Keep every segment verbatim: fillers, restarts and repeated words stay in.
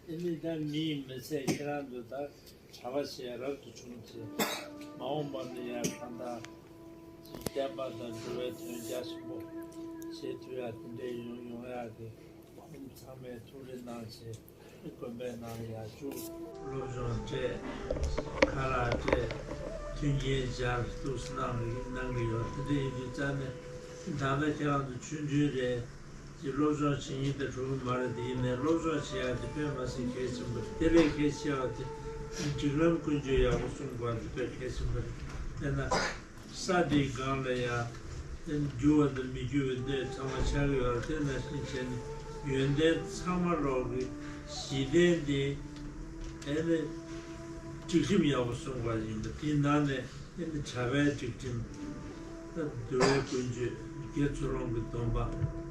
ཨེ་ནི་ད་མིའི་མི་ཚེ་ཁྱེད་རང་ཚོ་ད་གྲྭ་པ་བྱས་རབ་ཏུ་བྱུང་ཚེ། མ་འོངས་པ་ནི་ཡང་གང་ལྟར་བསྟན་པ་དང་འགྲོ་བའི་དོན་རྒྱ་ཆེན་པོ་བྱེད་ཐུབ་ཡ་དེ་འདྲའི་ཡོང་ཡོང་ཡ་གི་ཚང་མས་ཐུགས་རེ་གནང་བྱས། དགོན་པའི་ནང་ཡར་བཅུག་སློབ་སྦྱོང་སྤྲད། ཁ་ལག་སྤྲད། མཐུན་རྐྱེན་སྦྱར་འདུག་གནང་གི་གནང་གི་ཡོད། དེ་འདྲ་ཡིན་དུས་རྩ་ནས་ད་ལྟ་ཁྱེད་རང་ཚོ་ཆུང་ཆུང་རེད། ཅིག་སློབ་སྦྱོང་བྱེད་སྙིང་དེ་འགྲོ་གི་མ་རེད། དེ་ཡིན་ནའི་སློབ་སྦྱོང་བྱེད་ཡག་དེ་དཔེ་མ་སྲིད་གལ་ཆེན་པོ་རེད། དེ་ལས་གལ་ཆེ་བ་དེ་སྒྲིག་ལམ་ཀུན་སྤྱོད་ཡག་པོ་སྲུང་དགོས་པ་དེ་དཔེ་གལ་ཆེན་པོ་རེད། དཔེར་ན། ས་དེའི་སྒང་ལ་ཡང་འགྱུར་བ་དང་མི་འགྱུར་བའི་གནས་ཚང་མ་ཆགས་ཀྱི་ཡོད་རེད། དེ་ནང་བཞིན་བྱས་ནས་ཡོན་ཏན་ཚང་མ་ལོག་གི་གཞི་རྟེན་དེ་ཨེ་ནི་སྒྲིག་ཁྲིམས་ཡག་པོ་སྲུང་དགོས་ཡིན་པ། དེའི་ནང་ནས་ཨེ་ནི་གྲྭ་པའི་སྒྲིག་ཁྲིམས། ད་འདུལ་བའི་ཀུན་སྤྱོད། དགེ་ཚུལ་སློང་གི་སྡོམ་པ།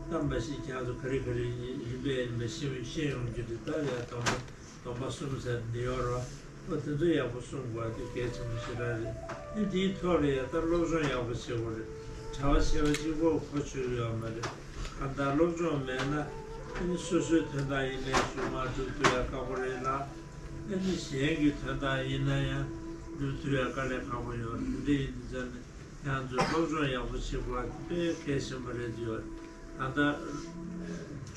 ད་མ་གཞི་ཁྱེད་ཚོ་ག་རེ་ག་རེ་ཡིན་པས་ཡིན་པས་ཤེས་ཤེས་ཡོང་རྒྱུ་རེད། ད་ཡ་དང་པོ། སྡོམ་པ་གསུམ་ཟེར་འདི་ཡོད་རེད་བ། ཨོ་དེ་ཚོ་ཡག་པོ་སྲུང་དགོས་པ་དེ་གལ་ཆེན་པོ་ཞེ་དྲག་རེད། ཨེ་འདིའི་ཐོག་ལ་ཡང་ད་སློབ་སྦྱོང་ཡག་པོ་བྱེད་དགོས་རེད། གྲྭ་པ་བྱས་པ་གཅིག་པོ་གོ་ཆོད་ཀྱི་ཡོད་མ་རེད། གང་ལྟར་སློབ་སྦྱོང་མེད་ན་ཨེ་ནི་སོ་སོའི་དོན་དག་ཡིན་ནའི་གཞུག་མ་སྒྲུབ་ཐུབ་ཡ་ཁག་པོ་རེད་ལ། ཨེ་ནི་གཞན་གྱི་དོན་དག་ཡིན་ན་ཡང་སྒྲུབ་ཐུབ་ཡ་དཀའ་ལས་ཁག་པོ་ཡོད་རེད། དེ་འདྲ་ཡིན་དུས་ཙང་ནས། ཁྱེད་ཚོས་སློབ་སྦྱོང་ཡག་པོ་བྱེད་དགོས་པ་དཔེ་གལ་ཆེན་པོ་རེད་ཡོད། ད་ལྟ་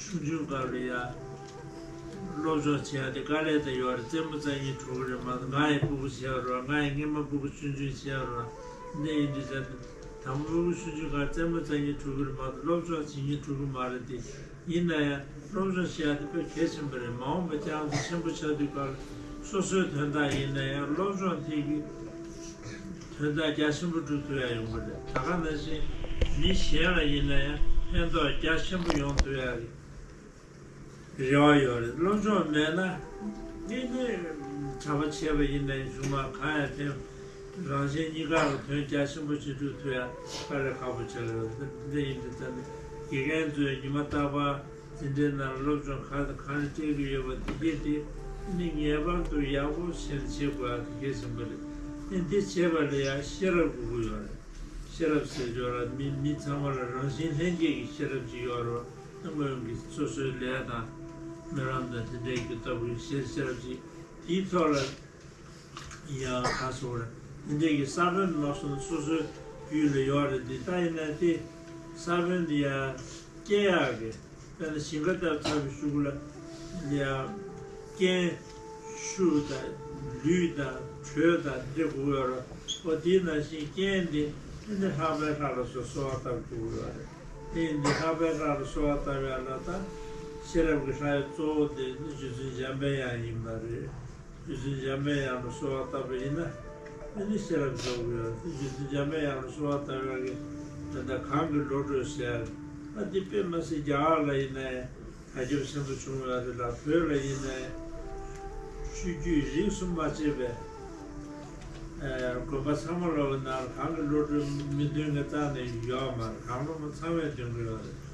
ཆུང་ཆུང་སྐབས་ལ་ཡ་སློབ་སྦྱོང་བྱེད་ཡ་དེ་དཀའ་ལས་དེ་ཡོད་རེད། རྩེད་མོ་རྩེ་སྙིང་བྲོ་གི་རེད་མ་གཏོགས། ང་ཡི་སྤུ་གུ་བྱས་པ་རེད་བ། ང་ཡི་སྔོན་མ་སྤུ་གུ་ཆུང་ཆུང་བྱས་པ་རེད་བ། འདི་ཡིན་དུས་ཙང་དང་པོ་སྤུ་གུ་ཆུང་ཆུང་སྐབས་རྩེད་མོ་རྩེ་སྙིང་བྲོ་གི་རེད་མ་གཏོགས། སློབ་སྦྱོང་བྱེད་སྙིང་བྲོ་གི་མ་རེད་དེ། ཡིན་ན་ཡང་སློབ་སྦྱོང་བྱེད་ཡ་དེ་དཔེ་གལ་ཆེན་པོ་རེད། མ་འོངས་པ་ཁྱེད་རང་ཚོ་ཆེན་པོ་ཆགས་དུས་སྐབས་ལ་སོ་སོའི་དོན་དག་ཡིན་ན་ཡང་སློབ་སྦྱོང་དེ་གི་དོན་དག་རྒྱ་ཆེན་པོ་སྒྲུབ་ཐུབ་ཡ་ཡོང་གི་རེད། ད་ག་ནང་བཞིན་མི་གཞན་ལ་ཡིན་ན་ཡང་ཕན་ཐོགས་རྒྱ་ཆེན་པོ་ཡོང་ཐུབ་ཡ་གི་རེ་བ་ཡོད་རེད། སློབ་སྦྱོང་མེད་ན་ནི་ནི་གྲྭ་པ་བྱས་པ་ཡིན་ན་ཡང་གཞུག་མ་གང་ཡང་ཕན། རང་གཞན་གཉིས་ཀ་ལ་དོན་རྒྱ་ཆེན་པོ་ཅིག་སྒྲུབ་ཐུབ་ཡ་དཀའ་ལས་ཁག་པོ་ཆགས་ཀྱི་རེད། འདི་འདྲ་ཡིན་དུས་ཙང་ནས་དགེ་རྒན་ཚོས་ཉི་མ་རྟག་པར་འཛིན་གྲྭའི་ནང་སློབ་སྦྱོང་ག་དང་ག་རེ་སྤྲད་ཀྱི་ཡོད་པ་དེ་གས་དེ་ནི་ངེས་པར་དུ་ཡག་པོ་བྱས་ནས་བྱེད་དགོས་ཡ་དེ་གལ་ཆེན་པོ་རེད། ཨེ་འདི་བྱེད་པ་ལ་ཡང་ཤེས་རབ་དགོས་ཀྱི་ཡོད་རེད། ཤེས་རབ་ཟེར་ཡོད་ར། མི་མི་ཚང་མ་ལ་རང་བཞིན་ལྷན་སྐྱེས་ཀྱི་ཤེས་རབ་ཅིག་ཡོད་རེད། སྔོན་གྱི་སོ་སོའི་ལས་དང་སྨོན་ལམ་དང་དེ་འདྲའི་གི་ལྟ་བུའི་ཤེས་ཤེས་རབ་ཅིག་དེའི་ཐོག་ལ། ཡང་ཁ་སོ་རེད། དེ་འདྲའི་གི་ས་བོན་མ་སོང་སོ་སོའི་རྒྱུད་ལ་ཡོད་རེད། འདི་ལྟ་ཡིན་ན་དེ་ས་བོན་འདི་ཡང་སྐྱེ་ཡག་གི། དཔེར་ན་ཞིང་ཁ་བཏབ་ཚར་བའི་གཞུག་ལ་འདི་ཡང་རྐྱེན་ཆུ་དང་ལུད་དང་དྲོད་དང་འདི་དགོས་ཡོད་རེད། འོ་དེའི་ནང་བཞིན་རྐྱེན་འདི་ནི་ལྷག་པའི་ལྷ་ལ་སོགས་གསོལ་བ་བཏབ་དགོས་ཡོད་རེད། དེ་ཡིན་དུས་ལྷག་པའི་ལྷ་ལ་གསོལ་བ་བཏབ་ཡག་ལ་ད་ཤེས་རབ་ཀྱི་ལྷ་ཡི་གཙོ་བོ་དེ་ནི་རྗེ་བཙུན་འཇམ་པའི་དབྱངས་ཡིན་པ་རེད། རྗེ་བཙུན་འཇམ་པའི་དབྱངས་ལ་གསོལ་བ་བཏབ་པ་ཡིན་ན་ཨ་ནི་ཤེས་རབ་རྫོགས་ཀྱི་ཡོད་རེད། རྗེ་བཙུན་འཇམ་པའི་དབྱངས་ལ་གསོལ་བ་བཏབ་ཡག་གི་ད་ལྟ་གང་གི་བློ་གྲོས་ཟེར་ཡག་ཨ་འདི་དཔེ་མ་སྲིད་རྒྱ་གར་ལ་ཡིན་ནའི་དར་ཁྱབ་ཆེན་པོ་བྱུང་ཡོད་རེད་ལ། བོད་ལ་ཡིན་ནའི་ཆོས་བརྒྱུད་རིས་སུ་མ་ཆད་པའི་ཨ་དགོན་པ་ཚང་མ་ལོག་གི་ནང་ལ་གང་གི་བློ་གྲོས་མི་འདོན་མཁན་རྩ་ནས་ཡོད་མ་རེད། གང་རུང་མ་ཚང་མས་འདོན་གི་ཡོད་རེད།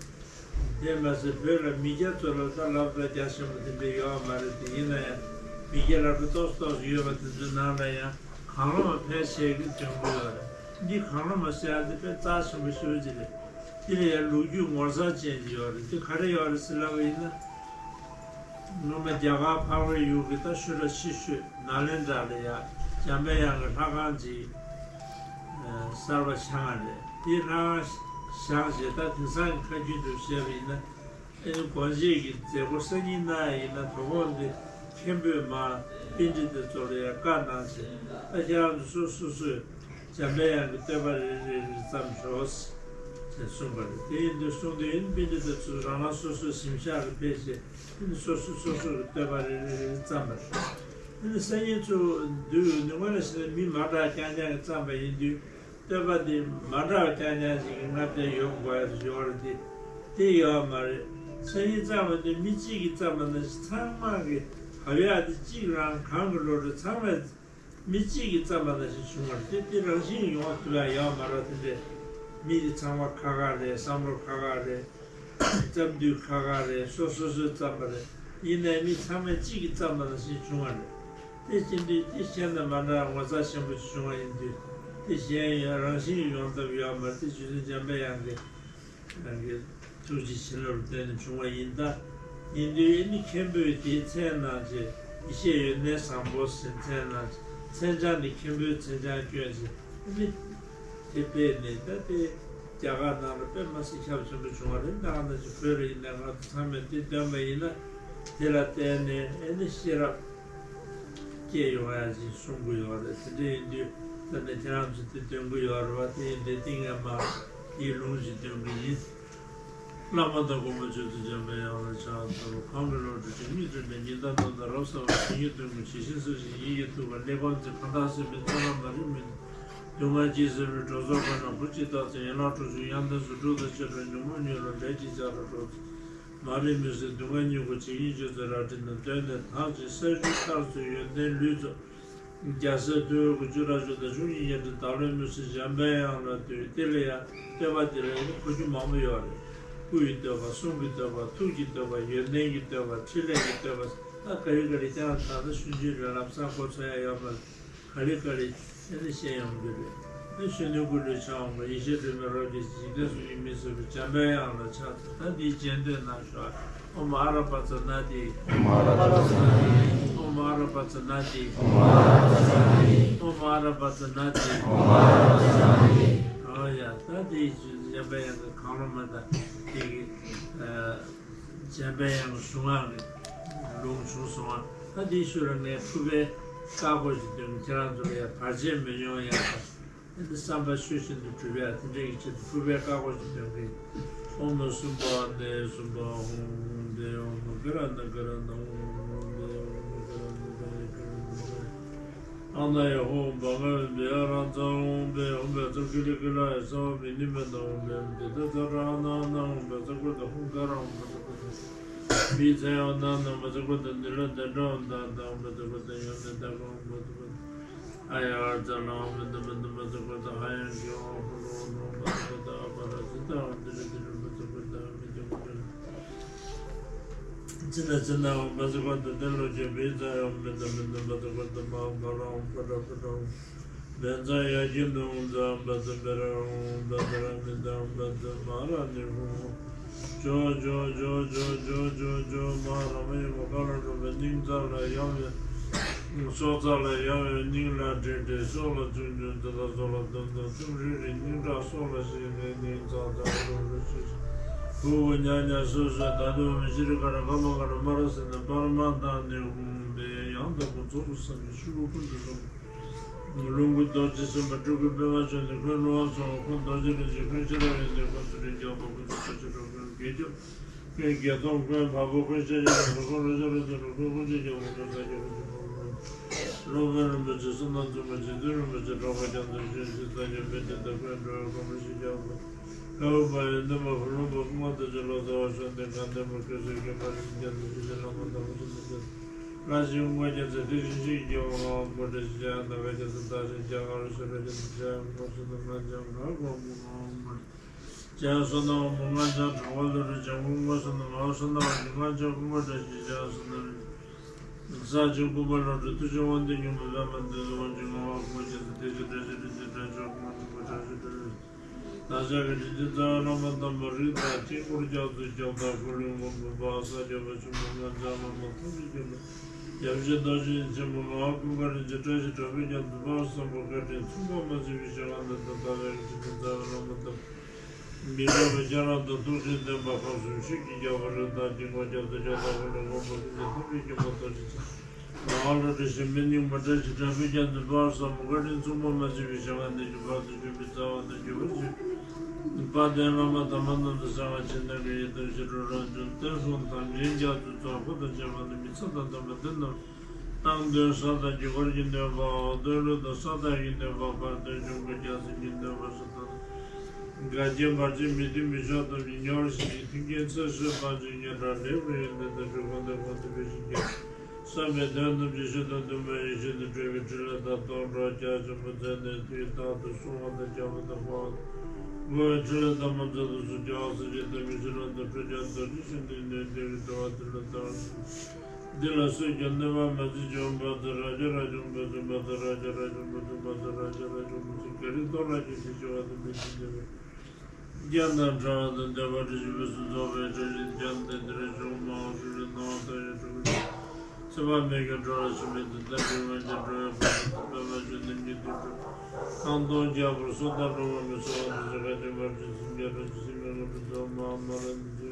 དེ་མ་ཟད་བོད་ལ་མི་སྐྱ་ཚོ་ལ་ད་སློབ་གྲྭ་རྒྱ་ཆེན་པོ་དེ་འདྲ་ཡོད་མ་རེད། དེ་ཡིན་ན་ཡང་མི་སྐྱ་སློབ་གྲྭ་ཏོག་ཙམ་ཏོག་ཙམ་ཡོད་པ་དེ་ཚོའི་ནང་ལ་ཡང་གང་རུང་བ་ཕལ་ཆེར་གྱིས་འདོན་གྱི་ཡོད་རེད། འདི་གང་རུང་བ་ཟེར་ཡག་དེ་དཔེ་རྩ་ཆེན་པོ་ཞེ་པོ་ཅིག་རེད། དེ་ལ་ཡང་ལོ་རྒྱུས་ངོ་མཚར་ཅན་ཅིག་ཡོད་རེད། དེ་ག་རེ་ཡོད་རེད་ཟེར་ལབ་པ་ཡིན་ན། སྔོན་མ་རྒྱ་གར་འཕགས་པའི་ཡུལ་གྱི་ད་ཤུ་དྲ་ཆེ་ཤོས་ནཱ་ལེནྡྲ་ལ་ཡ་འཇམ་པའི་དབྱངས་ཀྱི་ལྷ་ཁང་ཅིག་ཨ་གསར་པ་བཞེངས་པ་རེད། དེ་ལྷ་ཁང་བཞེངས་རྗེས་ད་དེང་སང་གི་ཁ་རྒྱུན་དུ་བཤད་པ་ཡིན་ན། ཨེ་ནི་དགོན་མཇལ་གྱི་མཛད་སྒོ་སང་ཉིན་གནང་ཡ་ཡིན་ན་དོ་དགོང་འདི་མཁན་པོས་མར་པཎྜི་ཏ་ཚོ་ལ་ཡ་བཀའ་གནང་བྱས། ད་ཁྱེད་རང་ཚོ་སོ་སོ་སོས་འཇམ་པའི་དབྱངས་ཀྱི་བསྟོད་པ་རེ་རེ་རེ་རེ་བརྩམས་ཤོག་ཅེས་གསུངས་པ་རེད། དེ་ཡིན་དུས་གསུངས་དུས་ཨེ་ནི་པཎྜི་ཏ་ཚོས་རང་རང་སོ་སོའི་གཟིམ་ཤག་ལ་ཕེབས་བྱས་ཨེ་ནི་སོ་སོ་སོ་སོ་གི་བསྟོད་པ་རེ་རེ་རེ་རེ་བརྩམས་པ་རེད། ཨེ་ནི་སང་ཉིན་ཚོ་འདུག་ནི་དངོས་གནས་བྱས་ན་མི་མ་འདྲ་རྐྱང་རྐྱང་གིས་བརྩམས་པ་ཡིན་དུས། བསྟོད་པ་འདི་མ་འདྲ་བ་རྐྱང་རྐྱང་ཞིག་གི་སྔ་ལྟས་ཡོང་དགོས་ཡ་ཡོད་རེད་དེ། དེ་ཡོད་མ་རེད། སང་ཉིན་བརྩམས་པ་འདི་མི་གཅིག་གིས་བརྩམས་པ་ནང་བཞིན་ཚང་མ་གི་བབ་ཡག་དེ་གཅིག་རང་གང་གི་བློ་གྲོས་ཚང་མས་མི་གཅིག་གིས་བརྩམས་པ་ནང་བཞིན་བྱུང་བ་རེད་དེ། དེ་རང་བཞིན་ཡོང་ཐུབ་ཡ་ཡོད་མ་རེད། དེ་འདྲས་མི་དེ་ཚང་མ་ཁག་ཁག་རེད། བསམ་བློ་ཁག་ཁག་རེད། བརྩམས་དུས་ཁག་ཁག་རེད། སོ་སོ་སོས་བརྩམས་པ་རེད། ཡིན་ནའི་མི་ཚང་མས་གཅིག་གིས་བརྩམས་པ་ནང་བཞིན་བྱུང་བ་རེད། དེ་བཞིན་དུ་དེ་གཞན་དང་མ་འདྲ་བ་ངོ་མཚར་ཆེན་པོ་ཞིག་བྱུང་བ་ཡིན་དུས། དེ་གཞན་ཡང་རང་བཞིན་གྱིས་ཡོང་ཐབས་ཡོད་མ་རེད། དེ་རྗེ་བཙུན་འཇམ་པའི་དབྱངས་ཀྱི་རང་གི་ཐུགས་རྗེ་བྱིན་རླབས་ལ་བརྟེན་ནས་བྱུང་བ་ཡིན། ད་ ཡིན་དུས་ཨེ་ནི་མཁན་པོས་དེའི་མཚན་གནང་བྱས། ཡེ་ཤེས་ཡོན་ཏན་བཟང་པོ་ཟེར་མཚན་གནང་བྱས། མཚན་བྱང་ནི་མཁན་པོའི་མཚན་བྱང་བསྐྱོན་བྱས། ཨེ་ནི་དེ་སྤེལ་ནས། ད་དེ་རྒྱ་གར་ནང་ལ་དཔེ་མ་སྲིད་ཁྱབ་ཆེན་པོ་བྱུང་བ་རེད། ད་ག་ནང་བཞིན་བོད་ལ་ཡིན་ན། ང་ཚོ་ཚང་མས་དེ་འདོན་པ་ཡིན་ན། དེ་ལ་བརྟེན་ནས་ཨེ་ནི་ཤེས་རབ་སྐྱེ་ཡོང་ཡ་ཅིག་གསུང་གི་ཡོད་རེད། དེ་འདྲ་ཡིན་དུས་ད་ནི་ཁྱེད་རང་ཚོ་དེ་འདོན་གི་ཡོད་རེད་བ། དེ་ཡིན་དུས་ཏིང་ངེ་མ་ཡི་ལུང་ཞིག་འདོན་གི་ཡིན། བླ་མ་དང་གོང་མ་མཆོད་དོ། འཇམ་པའི་དབྱངས་ལ་ཕྱག་འཚལ་ལོ། གང་གི་བློ་གྲོས་ཇི་སྙེད་བསྒྲུབས་ནས། ཉི་ཟླ་གདོང་དང་རབ་གསལ་བ། ཞིང་གི་སྟོན་ཀུན་ཇི་བཞིན་གསལ་ཞིང་། ཡིད་ཀྱིས་བཏུད་པ་གླེགས་བམ་ཅན། གང་དག་སེམས་དཔའི་ཚོགས་རྣམས་མ་རིག་མུན་སྡུག་བསྔལ་ཇི་སྲིད་འཁྲུད། གྲོགས་ཚོགས་ཀུན་ནང་བུ་གཅིག་རྟག་ཚེ། ཡན་ལག་དྲུག་ཅུ་ཡང་ལྡན་སུ། འགྲོ་དང་བཅས་པའི་ཉོན་མོངས་གཉིད་ལོག་ལས་ཀྱི་བྱ་ར་གྲོགས་ཚོགས་མ་རིག་མུན་སེལ་སྡུག་བསྔལ་གཉིད་ཁུག་ཇི་སྙེད་ཅོག་ཙེ་རལ་གྲི་རྣམས། གདོན་དང་དག་ཅིང་ས་བཅུད་མཐར་སོན་ཡོན་ཏན་ལུས་སྩོལ། རྒྱལ་སྲས་ཐུ་བོའི་སྐུ། བཅུ་ཕྲག་བཅུ་དང་བཅུ་གཉིས་ཡན་ཆད། བདག་བློའི་མུན་སེལ་འཇམ་པའི་དབྱངས་ལ་འདུད། དེ་ལ་ཡང་བསྟོད་པ་དེ་ལ་ཡང་གོ་རྒྱུ་མང་པོ་ཡོད་རེད། སྐུ་ཡི་བསྟོད་པ། གསུང་གི་བསྟོད་པ། ཐུགས་ཀྱི་བསྟོད་པ། ཡོན་ཏན་གྱི་བསྟོད་པ། ཕྲིན་ལས་ཀྱི་བསྟོད་པ། ད་ག་རེ་ག་རེ་ཀྱང་ད་ལྟ་ཆུང་ཆུང་རེད། ལམ་སང་གོ་ཚོད་ཡ་ཡོད་མ་རེད། ག་རེ་ག་རེ་ཨེ་ནི་བཤད་ཡོང་གི་རེད། ཨེ་གཞོན་ནུའི་སྐུ་ལུས་འཆང་འོང་བ། ཡེ་ཤེས་སྒྲོན་མེ་རབ་རྒྱས་ཤིང་། འཇིག་རྟེན་གསུམ་གྱི་མི་བཟོད་པའི་འཇམ་པའི་དབྱངས་ལ་ཕྱག་འཚལ། ད་འདིའི་རྗེས་ཟློས་གནང་ཤོག་ཨོཾ་ཨ་ར་པ་ཙ་ན་དྷཱིཿ་ཨོཾ་ཨ་ར་པ་ཙ་ན་དྷཱིཿ་ཨོཾ་ཨ་ར་པ་ཙ་ན་དྷཱིཿ་ཨོཾ་ཨ་ར་པ་ཙ་ན་དྷཱིཿ་ཨོཾ་ཨ་ར་པ་ཙ་ན་དྷཱིཿ་ཨོཾ་ཨ་ར་པ་ཙ་ན་དྷཱིཿ་ཨོ་ཡ། ད་འདིའི་རྗེས་འཇམ་པའི་དབྱངས་ཀྱི་གང་བློ་མ་དང་དེ་གི་ཨ། འཇམ་པའི་དབྱངས་གཞུང་ངག་གི་ལུང་བྱུང་སོང་བ། ད་འདིའི་ཤུལ་ལ་ངས་ཕུར་པའི་བཀའ་བསྒོ་ཞིག་འདོན། ཁྱེད་རང་ཚོ་ལ་ཡང་བར་ཆད་མི་ཡོང་ཡ་དང་། ཨེ་འདི་བསམ་པ་ཆོས་བཞིན་དུ་འགྲུབ་ཡ་དེ་འདྲའི་ཆེད་དུ་ཕུར་པའི་བཀའ་བསྒོ་ཞིག་འདོན་གི། ཨོཾ་སུམྦྷ་ནི་སུམྦྷ་ཧཱུྃ་ཧཱུྃ་དེ། ཨོཾ་ཀ་ར་ཎ་ཀ་ར་ཎ་ཧཱུྃ་ཧཱུྃ་དེ། ཨོཾ་ཀ་ར་ཎ་ཀ་ར་ཎ་ཧཱུྃ་ཧཱུྃ། ཨ་ན་ཡ་ཧོ་བ་ང་བེ་ཡ་ར་ཛ་ཧོ་བེ་ཧོ་བེ་ཙ་ཀི་ལི་ཀི་ལ་ཡ་ས་བ་བི་ནི་མེ་ན་ཧོ་བེ་དེ་ད་ཙ་ར་ཨ་ན་ཨ་ན་ཧོ་བེ་ཙ་ཀོ་ད་ཧོ་ག་ར་ཧོ་བེ་ཙ་ཀོ་ད་བི་ཙ་ཡ་ཨ་ན་ཨ་ན་བ་ཙ་ཀོ་ད་ནི་ལ་ད་ཌ་ཧོ་ད་ད་ཧོ་བེ་ཙ་ཀོ་ད་ཡ་ནི་ད་ཀ་ཧོ་བེ་ཙ་ཀོ་ད་ཨ་ཡ་ཨ་ཙ་ལ་ཧོ་བེ་ད་བེ་ད་བ་ཙ་ཀོ་ད་ཧ་ཡ་གི་ཧོ་ཧོ་ལོ་ཧོ་བ་ཙ་ཀོ་ད་ཨ་པ་ར་ཙི་ད་ཧོ་ད་ར་ཙི་ར་བ་ཙ་ཀོ་ད་ཨ་མི་ད་ཀོ་ད། ཙི་ན་ཙི་ན་འོང་བ་ཙི་ཀོ་ཏ་ཏེ་ལོ་ཅེ་བི་ཙ་ཡོང་མི་ཏ་མི་ཏ་བ་ཙི་ཀོ་ཏ་མ་འོང་བ་ར་འོང་བ་ར་བ་ར་འོང་། བན་ཙ་ཡ་ཀྱི་ཏ་འོང་ཙ་བ་ཙི་བེ་ར་འོང་བ་ཙི་ར་མི་ཏ་འོང་བ་ཙི་མ་ར་ནི་འོང་། ཇོ་ཇོ་ཇོ་ཇོ་ཇོ་ཇོ་ཇོ་མ་ར་མ་ཡི་མ་ཀ་ལ་འགྲོ་བའི་སྙིང་རྩ་ལ་ཡང་བའི་སྲོག་རྩ་ལ་ཡང་བའི་སྙིང་ལ་དྲན་ཏེ་སྲོག་ལ་ཆུང་ཆུང་ཙི་ལ་སྲོག་ལ་དམ་དམ་ཆུང་རིང་རིང་སྙིང་ཁྲག་སྲོག་ལ་ཞིག་ནས་སྙིང་རྩ་ལ་རུ་རུ་ཆུ་ཆུ། ཧུ་ཧུ་ཉ་ཉ་སུ་སུ་ད་དུ་མི་ཤི་རི་ཀ་ར་ཀ་མ་ཀ་ར་མ་ར་སི་ན་པ་ར་མ་ཏ་ནི་ཧུ་བེ་ཡང་དག་པར་རྫོགས་སུ་སངས་རྒྱས་ཆོས་སྐུ་ཀུན་ཏུ་བཟང་པོ། ལོངས་སྐུ་རྡོ་རྗེ་སེམས་དཔའ་སྤྲུལ་སྐུ་པདྨ་འབྱུང་གནས་ཀུན་ལོངས་སུ་སོང་བ་ཁོ་རྡོ་རྗེ་རིན་ཆེན་ཀུན་ཤེས་རབ་ཡོན་ཏན་ཀུན་ཚུལ་ཁྲིམས་རྒྱལ་བ་ཀུན་ཚུལ་ཁྲིམས་ཀུན་དགེ་སྦྱོར་ཀུན་དགེ་སློང་ཀུན་བ་སྤུ་ཀུན་ཤེས་བྱ་རྣམས་ཀུན་ལོངས་སྤྱོད་རིགས་གསུམ་ཀུན་ཀུན་གྱི་རྒྱལ་པོ་ཀུན་བཟང་རྒྱལ་པོ་ཀུན་ཕོ་མོ། སློབ་དཔོན་རིན་པོ་ཆེ་བསོད་ནམས་བརྩོན་པ་རྗེ་བཙུན་རིན་པོ་ཆེ་གྲགས་པ་རྒྱ་མཚོ་ཆོས་ཀྱི་སངས་རྒྱས་དཔལ་ལྡན་འདས་ཀུན་འགྲོ་བའི་གོ་འཕང་ཞིང་ཁྱབ་པ། ཁ་བའི་བ་ཡི་སྣོན་པ་ཕུ་ལུང་པ་ཀུན་དགའ་རྡོ་རྗེ་ལོ་ཙཱ་བ་བཅོམ་ལྡན་འདས་དང་ལྡན་པ་ཀུན་གསལ་མཁྱེན་པ་རིན་ཆེན་རྡོ་རྗེ་བླ་མ་དམ་པ་ཆེན་པོ་ལྷ་ཞིང་ཀུན་དགའ་རྒྱལ་མཚན་དེ་བཞིན་གཤེགས་ཀྱི་རྒྱལ་བ་ངག་དབང་པོ་ཏྲ་ཞིག་ཡང་ན་བའི་རྒྱལ་མཚན་དར་ཞིང་རྒྱ་གར་ཤར་ར་རྒྱལ་མཚན་ཞལ་ངོ་སོ་ནམ་ལ་འཇམ་གང་གོང་མོ་ངག་དབང་པོ་ཏྲ། ཅན་བསོད་ནམས་མུ་ངག་འཆང་གྲགས་པ་ཀླུ་སྒྲུབ་ཅན་ཀུན་དགའ་བསོད་ནམས་ངག་བསོད་ནམས་ཀྱི་སྔགས་འཆང་ཀུན་དགའ་བཀྲ་ཤིས་ཅན་བསོད་ནམས་ས་ཆེན་ཀུན་དགའ་བློ་གྲོས་མཐུ་ཆེན་དབང་ལྡན་སྙིང་པོ་པདྨ་འདུས་དབང་ཕྱུག་ངག་དབང་ཀུན་སྐྱེས་སུ་དེ་བཞིན་བཀྲ་ཤིས་རིན་ཆེན་དྲག་ཤོས་ཀུན་དགའ་བཀྲ་ཤིས་དྲག་ཤོས། བདག་ཅག་གི་དྲིན་ཅན་རྩ་བའི་བླ་མ་དམ་པ་རིགས་དང་དཀྱིལ་འཁོར་རྒྱ་མཚོའི་ཁྱབ་བདག་འཁོར་ལོའི་མགོན་པོ་འཕགས་ས་སྐྱོབ་པ་ཆེན་པོ་ངག་འཆང་བླ་མ་ཐམས་ཅད་མཁྱེན་པ་ཡབ་རྗེ་རྡོ་རྗེ་ཆེན་པོ་ངག་དབང་ཀུན་དགའ་རིན་ཆེན་བཀྲ་ཤིས་དྲག་པོས་ཀྱང་འདི་དཔག་བསམ་པ་བཀའ་དྲིན་མཚུངས་པ་མ་མཆིས་པའི་ཞལ་སྔ་ནས་དང་། བདག་ཅག་གི་དྲིན་ཅན་རྩ་བའི་བླ་མ་དམ་པ་མི་འཕྲོགས་པའི་སྤྱན་རབ་དང་ཐུགས་རྗེའི་བསྟན་པ་ཁམས་གསུམ་ཆོས་ཀྱི་རྒྱལ་པོ་རིགས་དང་དཀྱིལ་འཁོར་རྒྱ་མཚོའི་ཁྱབ་བདག་འཁོར་ལོའི་མགོན་པོ་ཀུན་གྱི་ཐུགས་ཀྱི་མགོན་པོ་རྡོ་རྗེ་འཆང་། ངག་དབང་བློ་གྲོས་ཞེས་མི་དམྱིགས་པ་བཀྲ་ཤིས་དྲག་པོས་ཀྱང་འདི་དཔག་བསམ་པ་བཀའ་དྲིན་མཚུངས་པ་མ་མཆིས་པའི་ཞལ་སྔ་ནས་ཀྱི་བར་དུ་བྱོན་པའི་རྩ་བ་དང་རྒྱུ་བ་ཆེ། དཔལ་ལྡན་བླ་མ་དམ་པ་རྣམས་དང་གསང་བ་ཆེན་ཐང་གི་ཡི་དམ་ཞི་ཁྲོ་རབ་འབྱམས་བསྟན་སྲུང་དང་མགྲིན་རྒྱ་མཚོའི་ཚོགས་འཁོར་དང་བཅས་པ་ནི་མི་ཚེ་དང་ལྡན་པ་འདི་རྣམས་སྟེང་གདོན་ས་དང་རྒྱུ་སྐར་གྱི་སྣོད་པ། འོག་གདོན་ཀླུ་དང་ས་བདག་གི་སྣོད་པ། བར་གདོན་འབྱུང་པོ་རྒྱལ་སྲིད་ཀྱི་སྣོད་པ་སོགས་དང་། འགལ་རྐྱེན་བར་ཆད་མི་མཐུན་མི་ཆོག་ཐམས་ཅད་ཉེ་བར་ཞི་ཞིང་མཐུན་རྐྱེན་ཚེ་ཧྲིལ་པོ་ཅན་ཉེ་དྲག་ལེགས་པར་ཡོན་ཏན་དང་འགྲུབ་དགོངས་དང་དགོངས་ཐོབ་འཕེལ་ཞིང་རྒྱས། བསམ་པའི་དོན་ཐམས་ཅད་ཞི་དང་དུ་མ་ཡེ་ཤེས་དང་འཕྲོད་པའི་ཕྲིན་ལས་དང་སྡོམ་གྲོགས་རྒྱ་ཆེན་པོ་མཛད་ནས་དུས་རྟག་ཏུ་སྲུང་བ་དང་སྐྱོབ་པ་དང་དཔའ་བ་དང་དགོངས་པའི་ཕྲིན་ལས་དམ་པ་མཛད་དུ་གསོལ། རྒྱལ་བ་སྲས་བཅས་དང་མི་ཕྱེད་ལམ་དུ་ཁྲོ་ཆགས་རྡོ་རྗེ་ཆེན་པོའི་ནུས་ལྡན་གྱི་འགྲོ་བ་འདི་ལ་བདག་འདི་ལ་སུས་ཀྱང་གནོད་པ་མ་བྱེད་ཅིག་ཨོཾ་བཛྲ་རཀྵ་རཀྵ་ཨོཾ་བཛྲ་བཛྲ་རཀྵ་རཀྵ་ཨོཾ་བཛྲ་བཛྲ་རཀྵ་རཀྵ་ཨོཾ་བཛྲ། ག་རེ་གཏོང་ལ་ཁྱེད་ཀྱིས་སྐྱོ་བ་དང་མི་ཚེ་འདས་པའི་རྒྱན་དང་འདྲ་བ་དང་ལྡན་པ་བཀྲ་ཤིས་པའི་གསུང་རྫོགས་པའི་བཀྲ་ཤིས་རྒྱན་དང་དེར་བྱུང་མ་ཧོ་ཧྲཱིཿལ་ པ་མེད་ཀྱང་འགྲོ་བ་ཞིག་མེད་དུ་ལྟ་བུའི་ངང་ཀྱང་འགྲོ་བའི་བར་དུ་པདྨ་འབྱུང་གནས་ཀྱི་དུས་གྲོལ་ཁང་སྟོང་རྒྱལ་པོར་སོགས་དང་འགྲོ་བ་མི་ཚོགས་དང་ཞིང་ཁམས་ཀྱི་བར་དུ་སེམས་ཅན་རང་གི་སེམས་ཀྱི་ངོ་སྤྲོད་ཚོགས་མ་མ་ལ་འདི་ཚུ་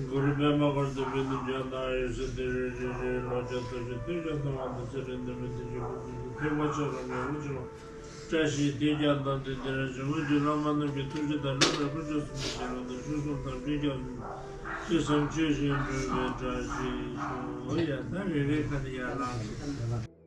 གུ་རུ་པདྨ་གར་དུ་བི་དུ་ཇ་དང་ཨ་ཡུ་སི་དེ་རེ་རེ་རེ་ལོ་བརྒྱ་སྟོང་ཕྲག་སྟོང་ཕྲག་དང་དབང་དུ་ཚེ་རིང་ནད་མེད་བདེ་ཞིང་ཕུན་སུམ་ཚོགས་ཐེག་པ་ཆེ་རབ་ཉེ་བར་སྤྱོད་པ་བཀྲ་ཤིས་དེས་ཀྱང་དམ་པའི་བདེ་རབ་འབྱུང་ངོ་། རྗེ་བླ་མ་རྣམས་ཀྱི་ཐུགས་རྗེ་དང་ལྷག་པའི་དཀོན་མཆོག་གསུམ་གྱི་བྱིན་རླབས་དང་ཆོས་སྲུང་དམ་པའི་སྐྱབས་སུ་ཅི་བསམ་ཆོས་བཞིན་འགྲུབ་པའི་བཀྲ་ཤིས་ཤོག་ཡ་ད་རེ་རེ་ཁ་ནས་ཡར་ལངས་ཤིག